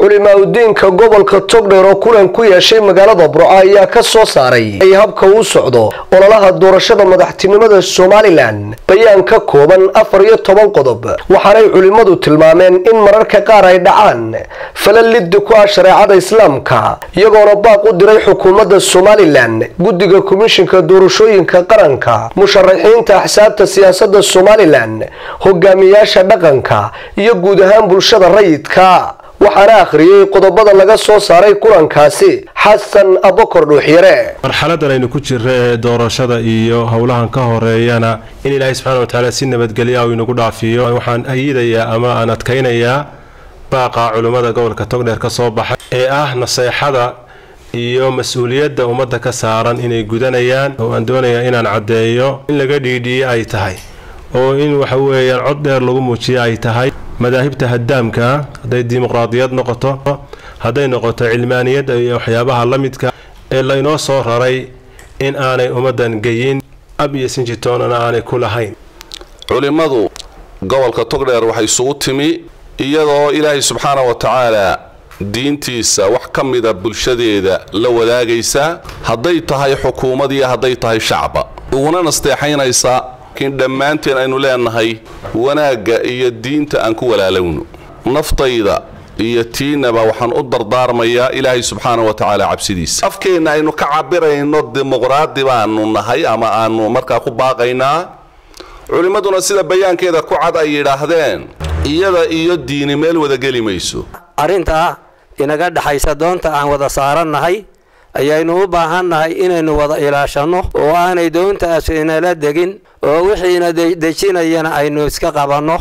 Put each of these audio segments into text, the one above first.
Culimaauddiinka gobolka Togdheer oo kulan ku yeeshay magaalada Burco ayaa ka soo saaray ay habka uu socdo ololaha doorashada madaxtinimada Somalilan bayaan ka kooban 14 qodob. Waxaanay culimmadu tilmaameen in mararka qaar ay dhacaan falal liddi ku ah shareecada Islaamka, iyagoona baaq u diray xukuumadda Somalilan, guddiga komishinka doorashooyinka qaranka, musharaxiinta axsaabta siyaasadda Somalilan, hogaamiyaasha dhaqanka iyo guud ahaan bulshada rayidka. Waxaana akhriyey qodobada laga soo saaray kulankaasi Xasan Abokor Dhuuxyare. Marxaladan aynu ku jirra ee doorashada iyo howlahan ka horeeyana, in Ilaahay subxaana watacaala si nabadgelya uu inagu dhaafiyo. Waxaan ayidayaa ama aan adkaynayaa baaqa culimmada gobolka Togdheer ka soo baxay ee ah naseexada iyo mas-uuliyadda ummadda ka saaran inay gudanayaan, oo aan doonayaa inaan caddeeyo in laga dhiidhiye ay tahay oo in waxa weeyaan cod dheer lagu muujiyo ay tahay madaahibta hadaamka, hadday dimuqraadiyad noqoto, hadday noqoto cilmaaniyadda iyo waxyaabaha la midka ee laynoo soo raray, in aanay ummaddan geyin ab iyo sinjitoonana aanay ku lahayn. Culimmadu gobolka Togdheer waxay isugu timi iyadoo Ilaahay subxaana wa tacaala diintiisa wax ka mida bulshadeeda la wadaagaysa, hadday tahay xukuumad iyo hadday tahay shacba, uguna nasteexaynaysa laakiin dhammaanteen aynu leenahay wanaagga iyo diinta aan ku walaalowno. Naftayda iyo tiinaba waxaan u dardaarmayaa Ilaahay subxaana wa tacaala cabsidiisa. Afkeenna aynu ka cabirayno dimuqraadi baanu nahay ama aanu markaa ku baaqaynaa, culimmaduna sida bayaankeeda ku cad ay yidhaahdeen, iyada iyo diini meel wada geli mayso. Arrintaa inaga dhexaysa, doonta aan wada saarannahay ayaynu u baahannahay inaynu wada ilaashanno oo aanay doontaas inala degin, oo wixiina dejinayana aynu iska qabanno.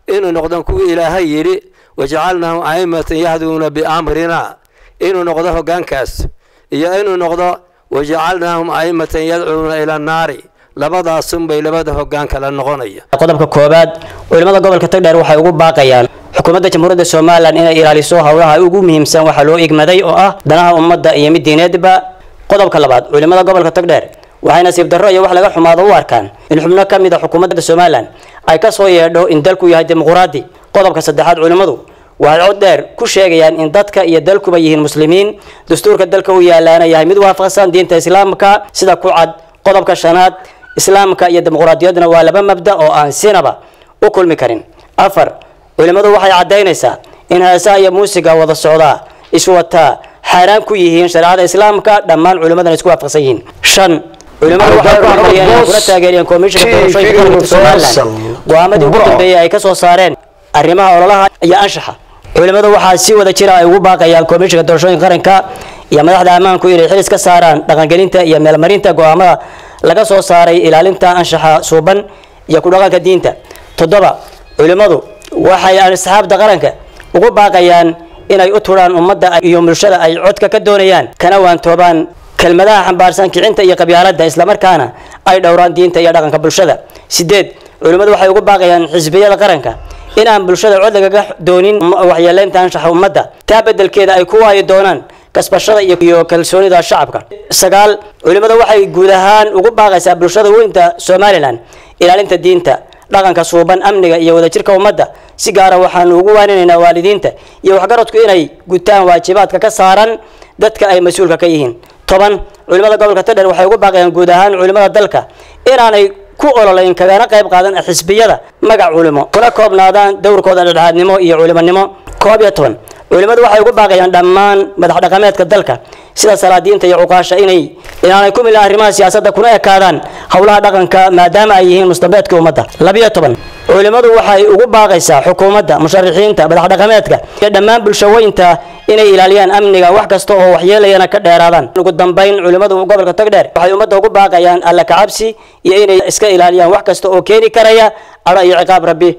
Inuu noqdo kuwii Ilaahay yidhi wajacalnaahum a'immatan yahduuna biamrina, inuu noqdo hoggaankaas, iyo inuu noqdo wajacalnaahum a'immatan yadcuuna ila annaari, labadaasunbay labada hoggaan kala noqonaya. Qodobka koowaad, culimada gobolka Togdheer waxay ugu baaqayaan xukuumadda Jamhuuriyadda Somalilan inay ilaaliso howlaha ugu muhiimsan waxaa loo igmaday oo ah danaha ummadda iyo mid diineedba. Qodobka labaad, culimada gobolka Togdheer waxay nasiib darro iyo wax laga xumaado u arkaan in xubno ka mid a xukuumadda Somalilan ay ka soo yeedho in dalku yahay dimuqraadi. Qodobka saddexaad, culimmadu waxay cod dheer ku sheegayaan in dadka iyo dalkuba yihiin muslimiin, dastuurka dalka u yaalaana yahay mid waafaqsan diinta Islaamka sida ku cad qodobka shanaad. Islaamka iyo dimuqraadiyadduna waa laba mabda oo aan sinaba u kulmi karin. Afar, culimmadu waxay caddaynaysaa in heesaha iyo muusiga wada socdaa iswataa xaaraan ku yihiin shareecada Islaamka, dhammaan culimmadana isku waafaqsan yihiin. Shan, culimmadu waxay horumariyeen inay kula taageeriyeen komishinka doorashooyinka qaranka Somalilan go'aamadii ugu dambeeyay ay ka soo saareen arrimaha ololaha iyo anshaxa. Culimmadu waxaa si wada jira ay ugu baaqayaan komishinka doorashooyinka qaranka iyo madaxda ammaanku inay xil iska saaraan dhaqangelinta iyo meelmarinta go'aamada laga soo saaray ilaalinta anshaxa suuban iyo ku dhaqanka diinta. Toddoba, culimmadu waxay asxaabta qaranka ugu baaqayaan inay u turaan ummadda iyo bulshada ay codka ka doonayaan, kana waantoobaan kelmadaha xambaarsan kicinta iyo qabyaaladda, islamarkaana ay dhowraan diinta iyo dhaqanka bulshada. Sideed, culimmadu waxay ugu baaqayaan xisbiyada qaranka in aan bulshada cod lagaga doonin waxyeeleynta anshaxa ummadda, taa beddelkeeda ay ku waayi doonaan kasbashada iyo kalsoonida shacabka. Sagaal, culimmadu waxay guud ahaan ugu baaqaysaa bulshada weynta Somalilan ilaalinta diinta, dhaqanka suuban, amniga iyo wadajirka ummadda. Si gaara waxaanu ugu waaninaynaa waalidiinta iyo waxgaradku inay gutaan waajibaadka ka saaran dadka ay mas-uulka ka yihiin. 10, culimada gobolka Togdheer waxay ugu baaqayaan guud ahaan culimada dalka inaanay ku ololeyn kagana qayb qaadan xisbiyada magac culimo, kuna koobnaadaan dowrkooda dhexdhexaadnimo iyo culimonimo. 11, culimadu waxay ugu baaqayaan dhammaan madax dhaqameedka dalka sida salaadiinta iyo cuqaasha inaanay ku milan arrimaha siyaasadda, kuna ekaadaan howlaha dhaqanka maadaama ay yihiin mustambeedka ummadda. 12, culimadu waxay ugu baaqaysaa xukuumadda, musharixiinta, madax dhaqameedka iyo dhammaan bulshaweynta inay ilaaliyaan amniga, wax kasta oo waxyeelayana ka dheeraadaan. Ugu dambayn, culimadu gobolka Togdheer waxay ummadda ugu baaqayaan Alla kacabsi iyo inay iska ilaaliyaan wax kasta oo keeni karaya cadho iyo ciqaab Rabbi.